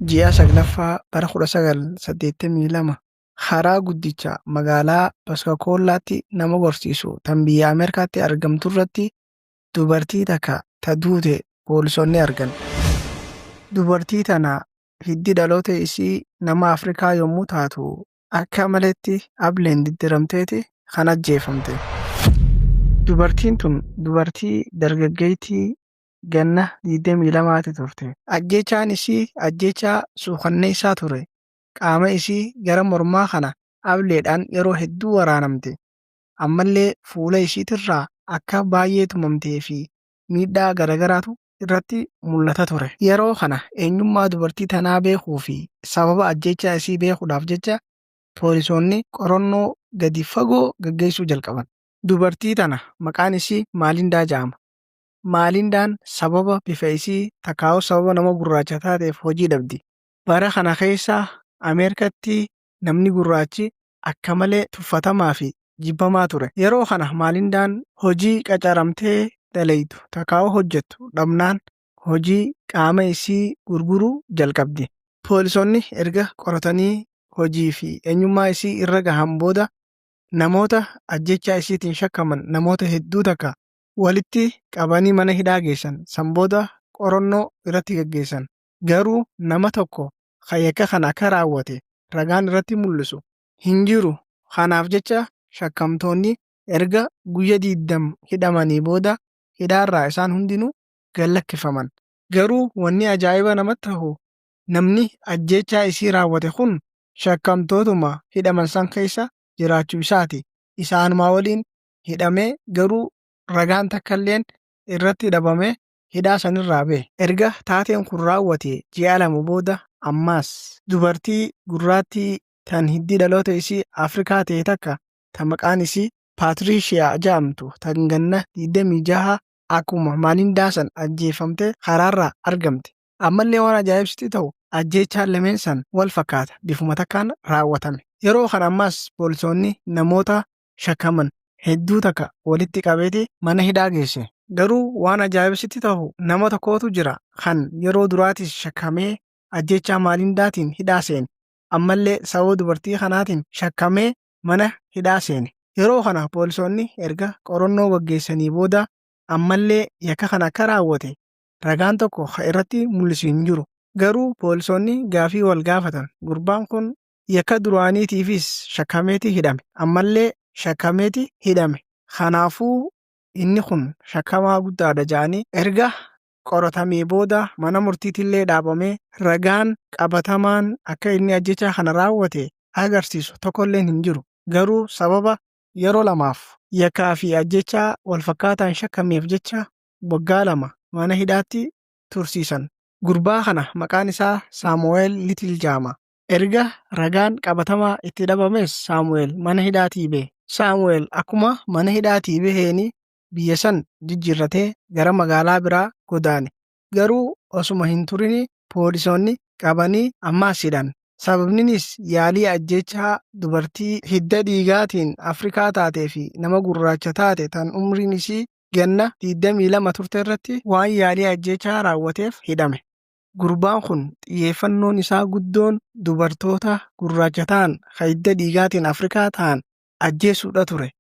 Ji'a saglaffaa bara 1982 karaa guddicha magaalaa Paskakoollaatti nama gorsiisu tan biyya Ameerikaatti argamturratti dubartii takka ta duute poolisoonni argan. Dubartii tana hiddi dhaloota isii nama Afrikaa yommuu taatu akka maletti ableen diddiramteeti kan ajjeefamte. Dubartiin tun dubartii dargaggeettii ganna 22ti turte. Ajjeechaan isii ajjeechaa suukanneessaa ture. Qaama isii gara mormaa kana ableedhaan yeroo hedduu waraanamte. Ammallee fuula isiitirraa akka baay'ee tumamtee fi miidhaa garagaraatu irratti mul'ata ture. Yeroo kana eenyummaa dubartii tanaa beekuu fi sababa ajjeechaa isii beekuudhaaf jecha poolisoonni qorannoo gadi fagoo gaggeessuu jalqaban. Dubartii tana maqaan isii Maalindaa ja'ama. Maalindaan sababa bifa isii takkaa'uu sababa nama gurraacha taateef hojii dhabdi. Bara kana keessa Ameerikatti namni gurraachi akka malee tuffatamaa fi jibbamaa ture. Yeroo kana Maalindaan hojii qacaramtee dalaytu takkaa'uu hojjettu dhabnaan hojii qaama isii gurguruu jalqabdi. Poolisoonni erga qoratanii hojii fi eenyummaa isii irra gahan booda namoota ajjeechaa isiitiin shakkaman namoota hedduu takka walitti qabanii mana hidhaa geessan. San booda qorannoo irratti gaggeessan. Garuu nama tokko kan yakka kana akka raawwate ragaan irratti mul'isu hin jiru. Kanaaf jecha shakkamtoonni erga guyya 20 hidhamanii booda hidhaarraa isaan hundinuu gad lakkifaman. Garuu wanni ajaa'iba namatti tahu namni ajjeechaa isii raawwate kun shakkamtootuma hidhaman san keessa jiraachuu isaati. Isaanuma waliin hidhamee garuu ragaan takkalleen irratti dhabamee hidhaa sanirraa bahe. Erga taateen kun raawwate ji'a 2 booda ammaas dubartii gurraattii tan hiddi dhaloota isii Afrikaa ta'e takka ta maqaan isii Paatrishiyaa ja'amtu tan ganna 26 akkuma Maalindaa san ajjeefamtee karaarraa argamte. Ammallee waan ajaa'ibsitti ta'u ajjeechaan lameen san wal fakkaata, bifuma takkaan raawwatame. Yeroo kana ammaas poolisoonni namoota shakkaman hedduu takka walitti qabeeti mana hidhaa geesse. Garuu waan ajaa'ibsitti ta'u nama tokkootu jira kan yeroo duraatis shakkamee ajjeechaa Maalindaatiin hidhaa seene. Ammallee sababa dubartii kanaatiin shakkamee mana hidhaa seene. Yeroo kana poolisoonni erga qorannoo gaggeessanii booda ammallee yakka kana akka raawwate ragaan tokko kan irratti mul'isu hin jiru. Garuu poolisoonni gaafii wal gaafatan, gurbaan kun yakka duraaniitiifis shakkameeti hidhame. Ammallee shakkameeti hidhame. Kanaafuu inni kun shakkamaa guddaadha jedhanii erga qoratamee booda mana murtiitillee dhaabamee ragaan qabatamaan akka inni ajjechaa kana raawwate agarsiisu tokkolleen hin jiru. Garuu sababa yeroo lamaaf yakkaa fi ajjechaa walfakkaataan shakkameef jecha waggaa 2 mana hidhaatti tursiisan. Gurbaa kana maqaan isaa Saamu'eel Litil jedhama. Erga ragaan qabatamaa itti dhabames Saamu'eel mana hidhaatii bahe. Saamu'eel akkuma mana hidhaatii baheeni biyya san jijjiirratee gara magaalaa biraa godaane. Garuu osuma hin turini poolisoonni qabanii ammaas hidhan. Sababninis yaalii ajjeechaa dubartii hidda dhiigaatiin Afrikaa taatee fi nama gurraacha taate tan umriin isii ganna 22 turte irratti waan yaalii ajjeechaa raawwateef hidhame. Gurbaan kun xiyyeeffannoon isaa guddoon dubartoota gurraacha ta'an ka hidda dhiigaatiin Afrikaa ta'an ajjeesuudha ture.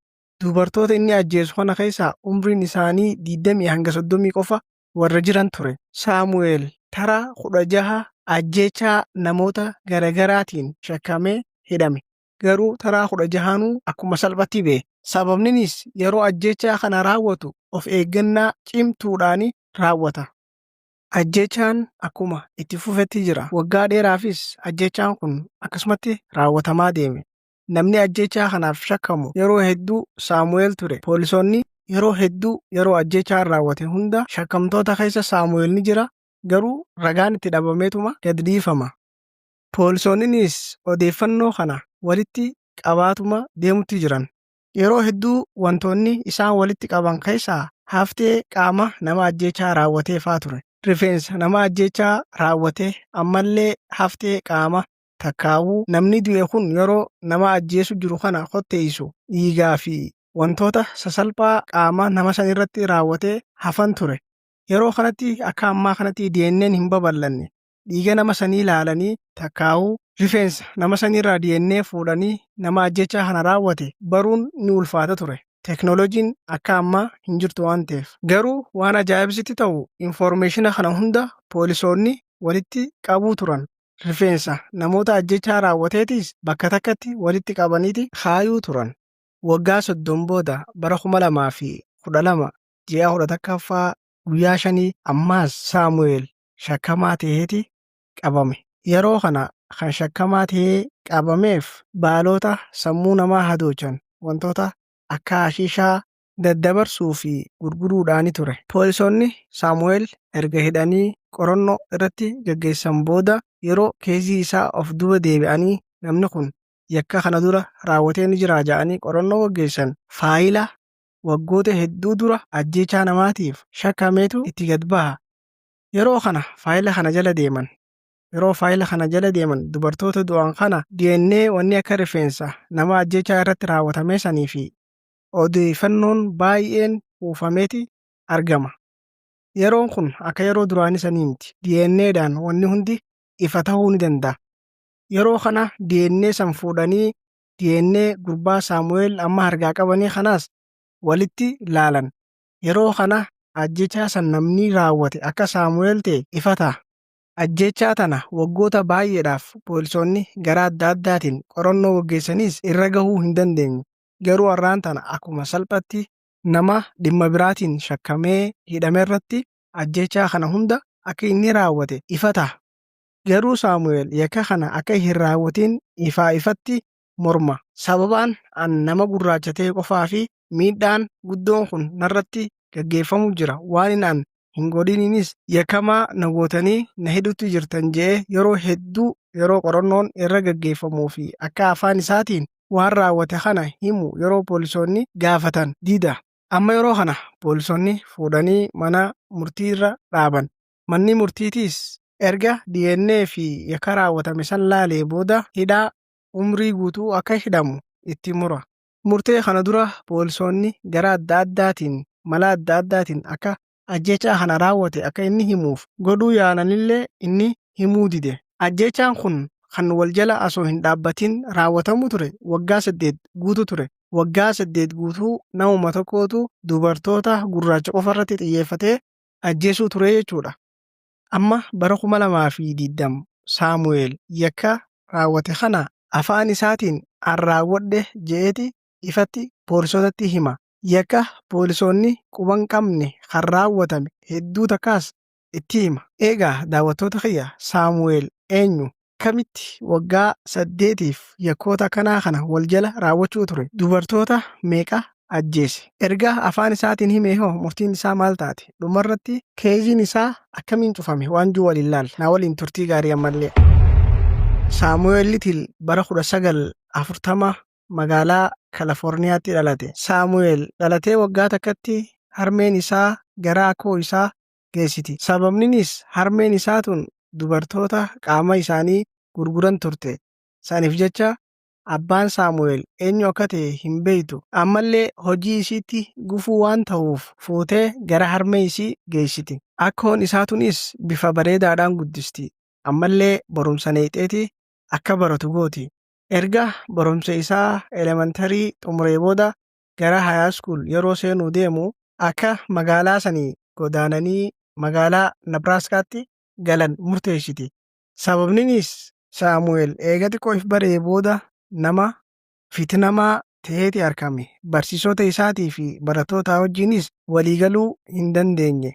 Dubartoota inni ajjeesu kana keessaa umriin isaanii 20 hanga 30 qofa warra jiran ture. Saamu'eel tara 16 ajjeechaa namoota garagaraatiin shakkamee hidhame. Garuu taraa 16nuu akkuma salphatti bahe. Sababninis yeroo ajjeechaa kana raawwatu of eeggannaa cimtuudhaani raawwata. Ajjeechaan akkuma itti fufetti jira. Waggaa dheeraafis ajjeechaan kun akkasumatti raawwatamaa deeme. Namni ajjeechaa kanaaf shakkamu yeroo hedduu Saamu'eel ture. Poolisoonni yeroo hedduu yeroo ajjeechaan raawwate hunda shakkamtoota keessa Saamu'eel ni jira, garuu ragaan itti dhabameetuma gad dhiifama. Poolisoonninis odeeffannoo kana walitti qabaatuma deemutti jiran. Yeroo hedduu wantoonni isaan walitti qaban keessaa haftee qaama nama ajjeechaa raawwatee faa ture. Rifeensa nama ajjeechaa raawwatee, ammallee haftee qaama takkaawuu namni du'e kun yeroo nama ajjeesu jiru kana kotteessu dhiigaa fi wantoota sasalphaa qaama nama sanirratti raawwatee hafan ture. Yeroo kanatti akka ammaa kanatti DNAn hin babal'anne. Dhiiga nama sanii laalanii takkaa'uu rifeensa nama saniirraa DNA fuudhanii nama ajjechaa kana raawwate baruun ni ulfaata ture. Teknooloojiin akka ammaa hin jirtu waan ta'eef. Garuu waan ajaa'ibsitti ta'u, information kana hunda poolisoonni walitti qabuu turan. Rifeensa namoota ajjechaa raawwateetis bakka takkatti walitti qabaniiti kaayuu turan. Waggaa 30 booda, bara 2012, ji'a 11ffaa, guyyaa 5, ammaas Saamu'eel shakkamaa ta'eeti qabame. Yeroo kana kan shakkamaa ta'ee qabameef baalota sammuu namaa hadoochan, wantoota akka hashiishaa, daddabarsuu fi gurguruudhaani ture. Poolisoonni Saamu'eel erga hidhanii qorannoo irratti gaggeessan booda, yeroo case isaa of duuba deebi'anii namni kun yakka kana dura raawwatee ni jira jedhanii qorannoo gaggeessan, faayila waggoota hedduu dura ajjeechaa namaatiif shakkameetu itti gad baha. Yeroo kana faayila kana jala deeman. Yeroo faayila kana jala deeman, dubartoota du'an kana DNA, wanni akka rifeensa nama ajjeechaa irratti raawwatamee sanii fi odeeffannoon baay'een kuufameeti argama. Yeroon kun akka yeroo duraanii sanii miti. DNAdhaan wanni hundi ifa ta'uu ni danda'a. Yeroo kana DNA san fuudhanii DNA gurbaa Saamu'eel amma harkaa qabanii kanaas walitti laalan. Yeroo kana ajjechaa san namni raawwate akka Saamu'eel ta'e ifa ta'a. Ajjechaa tana waggoota baay'eedhaaf poolisoonni gara adda addaatiin qorannoo gaggeessanis irra gahuu hin dandeenye. Garuu har'aan tana akkuma salphatti nama dhimma biraatiin shakkamee hidhame irratti ajjechaa kana hunda akka inni raawwate ifa ta'a. Garuu Saamu'eel yakka kana akka hin raawwatin ifaa ifatti morma. "Sababaan an nama gurraacha ta'e qofaa fi miidhaan guddoon kun narratti gaggeeffamu jira. Waan an hin godhiniinis yakkamaa na gootanii na hidhutti jirtan" je'ee yeroo hedduu yeroo qorannoon irra gaggeeffamuu fi akka afaan isaatiin waan raawwate kana himu yeroo poolisoonni gaafatan dida. Amma yeroo kana poolisoonni fuudhanii mana murtii irra dhaaban. Manni murtiitiis erga DNA fi yakka raawwatame san laalee booda hidhaa umrii guutuu akka hidhamu itti mura. Murtee kana dura poolisoonni gara adda addaatiin, mala adda addaatiin akka ajjechaa kana raawwate akka inni himuuf godhuu yaalanillee inni himuu dide. Ajjechaan kun kan wal jala osoo hin dhaabbatin raawwatamu ture, waggaa 8 guutuu ture. Waggaa 8 guutuu namuma tokkootu dubartoota gurraacha qofa irratti xiyyeeffatee ajjeesuu ture jechuudha. Amma bara 2020 Saamu'eel yakka raawwate kana afaan isaatiin "an raawwadhe" je'eeti ifatti poolisootatti hima. Yakka poolisoonni quban qabne kan raawwatame hedduu takkaas itti hima. Eegaa daawwattoota kiyya, Saamu'eel eenyu? Akkamitti waggaa 8f yakkoota akkanaa kana wal jala raawwachuu ture? Dubartoota meeqa ajjeese? Erga afaan isaatiin himee hoo murtiin isaa maal taate? Dhumarratti caseiin isaa akkamiin cufame? Waan jiru waliin laalla. Na waliin turtii gaarii ammallee. Saamu'eel Litil bara 1940 magaalaa Kalifoorniyaatti dhalate. Saamu'eel dhalatee waggaa takkatti harmeen isaa gara akkoo isaa geessiti. Sababninis harmeen isaa tun dubartoota qaama isaanii gurguran turte. Saniif jecha abbaan Saamu'eel eenyu akka ta'e hin beektu. Ammallee hojii isiitti gufuu waan ta'uuf fuutee gara harmee isii geessiti. Akkoon isaa tunis bifa bareedaadhaan guddisti. Ammallee barumsa neexeeti akka baratu gooti. Erga barumsa isaa elementary xumuree booda gara high school yeroo seenuu deemu akka magaalaa sanii godaananii magaalaa Nebraaskaatti galan murteessiti. Sababninis Saamu'eel eega xiqqoo if baree booda nama fitnamaa ta'eeti argame. Barsiisota isaatii fi barattoota wajjinis waliigaluu hin dandeenye.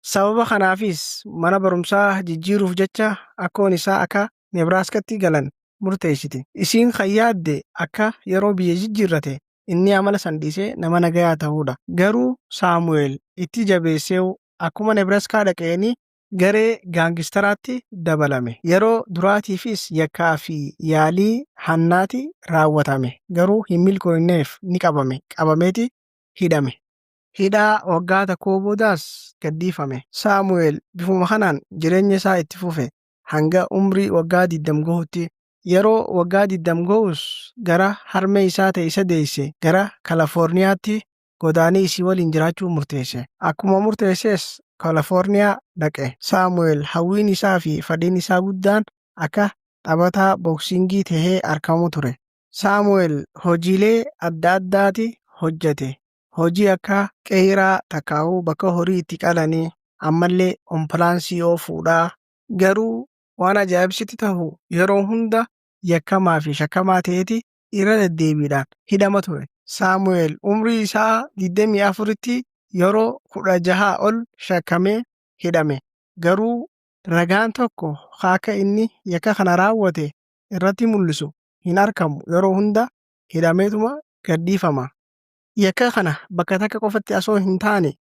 Sababa kanaafis mana barumsaa jijjiiruuf jecha akkoon isaa akka Nebraaskatti galan murteessite. Isiin kan yaadde akka yeroo biyya jijjiirrate inni amala san dhiisee nama nagayaa ta'uudha. Garuu Saamu'eel itti jabeessee akkuma Nebraskaa dhaqeeni garee gangsteraatti dabalame. Yeroo duraatiifis yakkaa fi yaalii hannaati raawwatame. Garuu hin milkoofneef, ni qabame. Qabameeti hidhame. Hidhaa waggaa tokkoo boodaas gadhiifame. Saamu'eel bifuma kanaan jireenya isaa itti fufe hanga umrii waggaa 20 gahutti. Yeroo waggaa 20 gahus gara harmee isaa ta'e isa deesse gara Kalifoorniyaatti godaanee isii waliin jiraachuu murteesse. Akkuma murteesses Kaalifoorniyaa dhaqe. Saamu'eel hawwiin isaa fi fedhiin isaa guddaan akka taphataa booksingii tahee argamu ture. Saamu'eel hojiilee adda addaati hojjete. Hojii akka qeeraa takkaa'uu bakka horii itti qalanii, ammallee ompolaansii oofuudhaa. Garuu waan ajaa'ibsitti ta'u, yeroo hunda yakkamaa fi shakkamaa ta'eeti irra deddeebiidhaan hidhama ture. Saamu'eel umrii isaa 24tti yeroo 16 ol shakkamee hidhame. Garuu ragaan tokko akka inni yakka kana raawwate irratti mul'isu hin argamu. Yeroo hunda hidhameetuma gadhiifama. Yakka kana bakka takka qofatti osoo hin taane,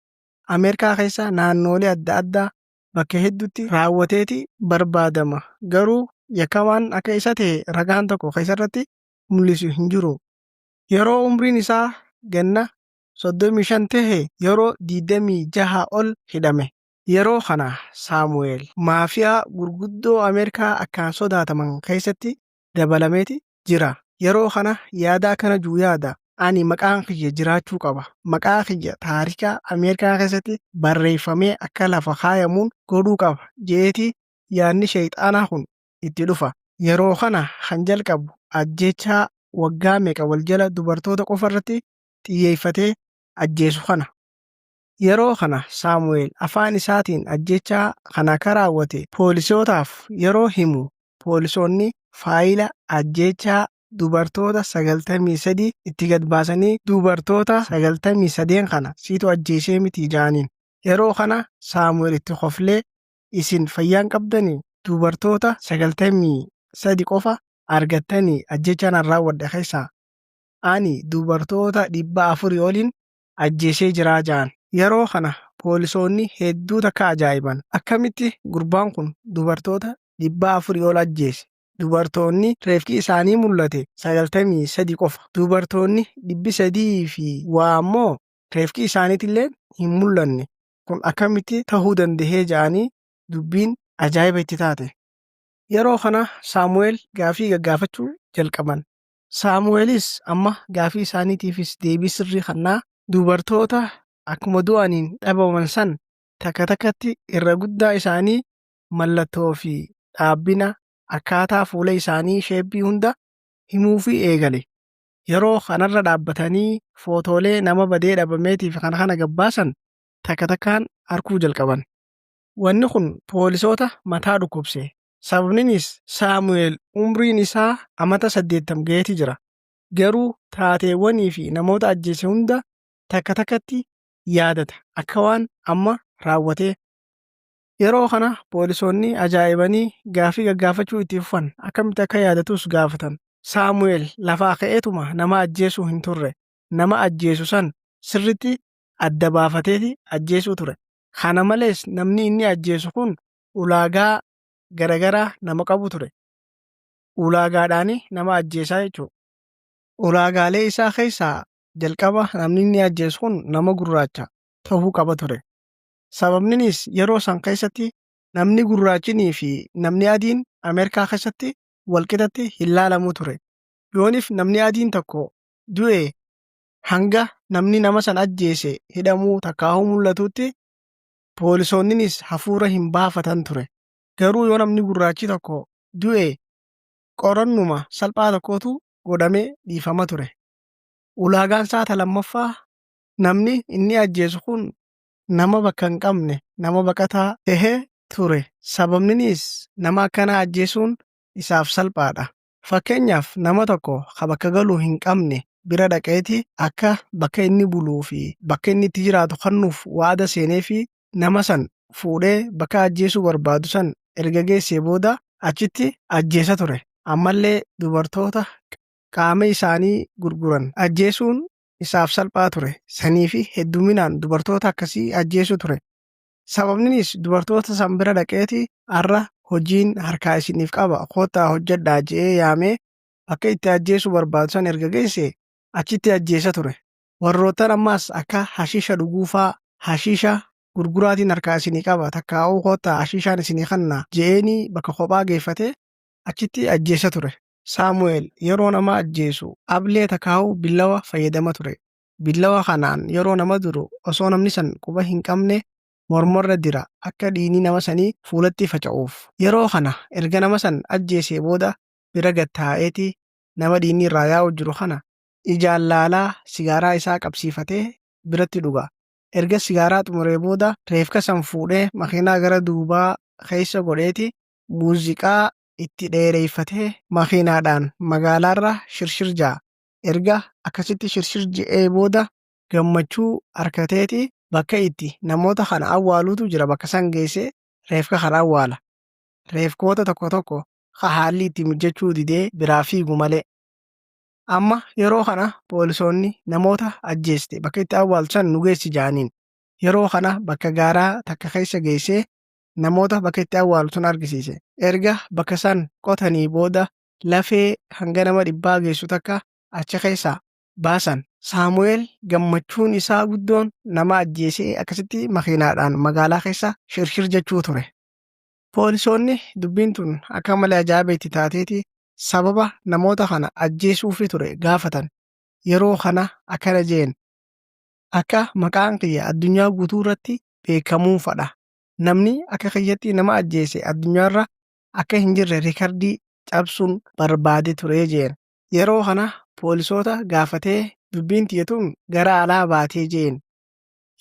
Ameerikaa keessa naannoolee adda addaa bakka hedduutti raawwateeti barbaadama. Garuu yakkamaan akka isa ta'e ragaan tokko keessarratti mul'isu hin jiru. Yeroo umriin isaa ganna 35 ta'e yeroo 26 ol hidhame. Yeroo kana Saamu'eel maafiyaa gurguddoo Ameerikaa akkaan sodaataman keessatti dabalameeti jira. Yeroo kana yaada akkana jiru yaada. Ani maqaan kiyya jiraachuu qaba. Maqaa kiyya taarika Ameerikaa keessatti barreeffamee akka lafa kaayamuun godhuu qaba jeeti yaadni sheexanaa kun itti dhufa. Yeroo kana kan jalqabu ajjechaa waggaa meeqa wal jala dubartoota qofa irratti xiyyeeffatee ajjeesu kana. Yeroo kana Saamu'eel afaan isaatiin ajjechaa kana akka raawwate poolisootaaf yeroo himu, poolisoonni faayila ajjechaa dubartoota 93 itti gad baasanii, dubartoota 93 kana siitu ajjeesee miti jaaniin. Yeroo kana Saamu'eel itti koflee, isin fayyaan qabdanii, dubartoota 93 qofa argattanii ajjechaa nan raawwadhe keessaa ani dubartoota 400 oliin ajjeesee jiraa ja'an. Yeroo kana poolisoonni hedduu takka ajaa'iban. Akkamitti gurbaan kun dubartoota 400 ol ajjeese? Dubartoonni reefki isaanii mul'ate 93 qofa. Dubartoonni 300 fi waa ammoo reefki isaaniitillee hin mul'anne. Kun akkamitti ta'uu dandahee ja'anii dubbiin ajaa'iba itti taate. Yeroo kana Saamu'eel gaafii gaggaafachuu jalqaban. Saamu'eelis amma gaafii isaaniitiifis deebii sirrii kennaa, dubartoota akkuma du'aniin dhabaman san takka takkatti irra guddaa isaanii mallattoo fi dhaabbina akkaataa fuula isaanii sheeppii hunda himuufii eegale. Yeroo kanarra dhaabbatanii footoolee nama badee dhabameetiif kana kana gabbaasan takka takkaan arguu jalqaban. Wanni kun poolisoota mataa dhukkubse. Sababninis Saamu'eel umriin isaa amata 80 ga'eeti jira. Garuu taateewwanii fi namoota ajjeese hunda takka takkatti yaadata akka waan amma raawwatee. Yeroo kana poolisoonni ajaa'ibanii gaafii gaggaafachuu itti fufan, akkamitti akka yaadatus gaafatan. Saamu'eel lafaa ka'eetuma nama ajjeesuu hin turre. Nama ajjeesu san sirritti adda baafateeti ajjeesuu ture. Kana malees namni inni ajjeesu kun ulaagaa garagaraa nama qabu ture. Ulaagaadhaan nama ajjeesaa jechuudha. Ulaagaalee isaa keessaa jalqaba namni inni ajjeesu kun nama gurraacha ta'uu qaba ture. Sababninis yeroo san keessatti namni gurraachinii fi namni adiin Ameerikaa keessatti walqixatti hin laalamu ture. Yoonif namni adiin tokko du'e, hanga namni nama san ajjeese hidhamuu takkaahuu mul'atutti poolisoonninis hafuura hin baafatan ture. Garuu yoo namni gurraachi tokko du'e, qorannuma salphaa tokkotu godhamee dhiifama ture. Ulaagaan isaa ta lammaffaa, namni inni ajjeesu kun nama bakka hin qabne, nama baqataa ta'e ture. Sababninis nama akkanaa ajjeesuun isaaf salphaadha. Fakkeenyaaf, nama tokko ka bakka galuu hin qabne bira dhaqeeti akka bakka inni buluu fi bakka inni itti jiraatu kennuuf waada seenee fi nama san fuudhee bakka ajjeesuu barbaadu san erga geessee booda achitti ajjeesa ture. Ammallee dubartoota qaama isaanii gurguran ajjeesuun isaaf salphaa ture. Sanii fi hedduminaan dubartoota akkasii ajjeesuu ture. Sababninis dubartoota san bira dhaqeeti, har'a hojiin harkaa isiniif qaba, koottaa hojjedhaa je'ee yaamee bakka itti ajjeesuu barbaadu san erga geesse achitti ajjeesa ture. Warroottan ammaas akka hashiisha dhuguufaa, hashiisha gurguraatiin harkaa isinii qaba, takkaa'uu koottaa hashiishaan isinii kanna je'eenii bakka kophaa geeffatee achitti ajjeesa ture. Saamu'eel yeroo nama ajjeesu ablee takkaa'uu billawa fayyadama ture. Billawa kanaan yeroo nama duru osoo namni san quba hin qabne mormarra dira akka dhiigni nama sanii fuulatti faca'uuf. Yeroo kana erga nama san ajjeesee booda bira gad taa'eeti nama dhiigni irraa yaa'u jiru kana ijaan laalaa sigaaraa isaa qabsiifatee biratti dhuga. Erga sigaaraa xumuree booda reefka san fuudhee makiinaa gara duubaa keessa godheeti muuziqaa itti dheereeffatee makiinaadhaan magaalaarra shirshir ja'a. Erga akkasitti shirshir je'ee booda gammachuu arkateeti bakka itti namoota kana awwaaluutu jira, bakka san geessee reefka kana awwaala. Reefkoota tokko tokko ka haalli itti mijachuu didee biraa fiigu malee. Amma yeroo kana poolisoonni namoota ajjeeste bakka itti awwaalchan nu geessi ja'aniin. Yeroo kana bakka gaaraa takka keessa geessee namoota bakka itti awwaalu sun argisiise. Erga bakka san qotanii booda lafee hanga nama 100 geessu takka achi keessaa baasan. Saamu'eel gammachuun isaa guddoon nama ajjeesee akkasitti makiinaadhaan magaalaa keessa shirshir jechuu ture. Poolisoonni dubbiin tun akka malee ajaa'iba itti taateeti sababa namoota kana ajjeesuufi ture gaafatan. Yeroo kana akkana jeen: "Akka maqaan kiyya addunyaa guutuu irratti beekamuu fadha. Namni akka kiyyatti nama ajjeese addunyaarra akka hin jirre rikardii cabsuun barbaade ture" jeen. Yeroo kana poolisoota gaafatee dubbiin tiyya tun gara alaa baatee jeen.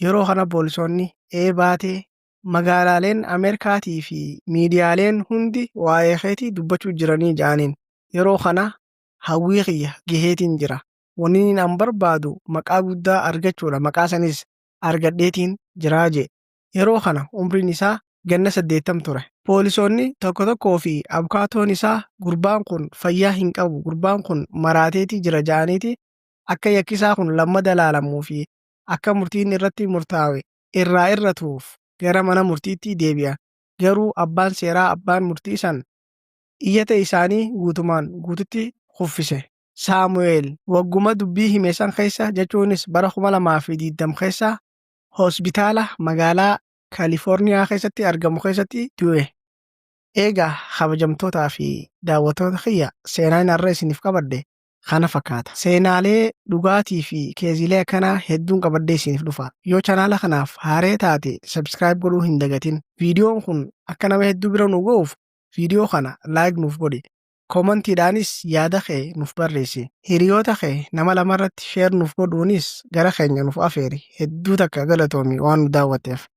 Yeroo kana poolisoonni ee baatee, magaalaaleen Ameerikaatii fi miidiyaaleen hundi waa'ee keetii dubbachuu jiranii ja'aniin. Yeroo kana hawwii kiyya gaheetiin jira. Wanni an barbaadu maqaa guddaa argachuudha, maqaa sanis argadheetiin jiraa jee. Yeroo kana umriin isaa ganna 80 ture. Poolisoonni tokko tokkoo fi abukaatoon isaa gurbaan kun fayyaa hin qabu, gurbaan kun maraateetii jira ja'aniiti akka yakkisaa kun lammada laalamuu fi akka murtiin irratti murtaawe irraa irratuuf gara mana murtiitti deebi'a. Garuu abbaan seeraa, abbaan murtii san iyyata isaanii guutumaan guututti kuffise. Saamu'eel wagguma dubbii hime san keessa, jechuunis bara 2020 keessa, hospitaala magaalaa Kaalifoorniyaa keessatti argamu keessatti du'e. Eegaa kabajamtootaa fi daawwattoota kiyya, seenaan har'a isiniif qabadhe kana fakkaata. Seenaalee dhugaatii fi keeziilee akkanaa hedduun qabadhee isiniif dhufa. Yoo chanaala kanaaf haaree taate subscribe godhuu hin dagatin. Viidiyoon kun akka nama hedduu bira nu ga'uuf viidiyoo kana like nuuf godhi. Koomantiidhaanis yaada kee nuuf barreessi. Hiriyoota kee nama lama irratti share nuuf godhuunis gara keenya nuuf afeeri. Hedduu takka galatoomi waan nu daawwatteef.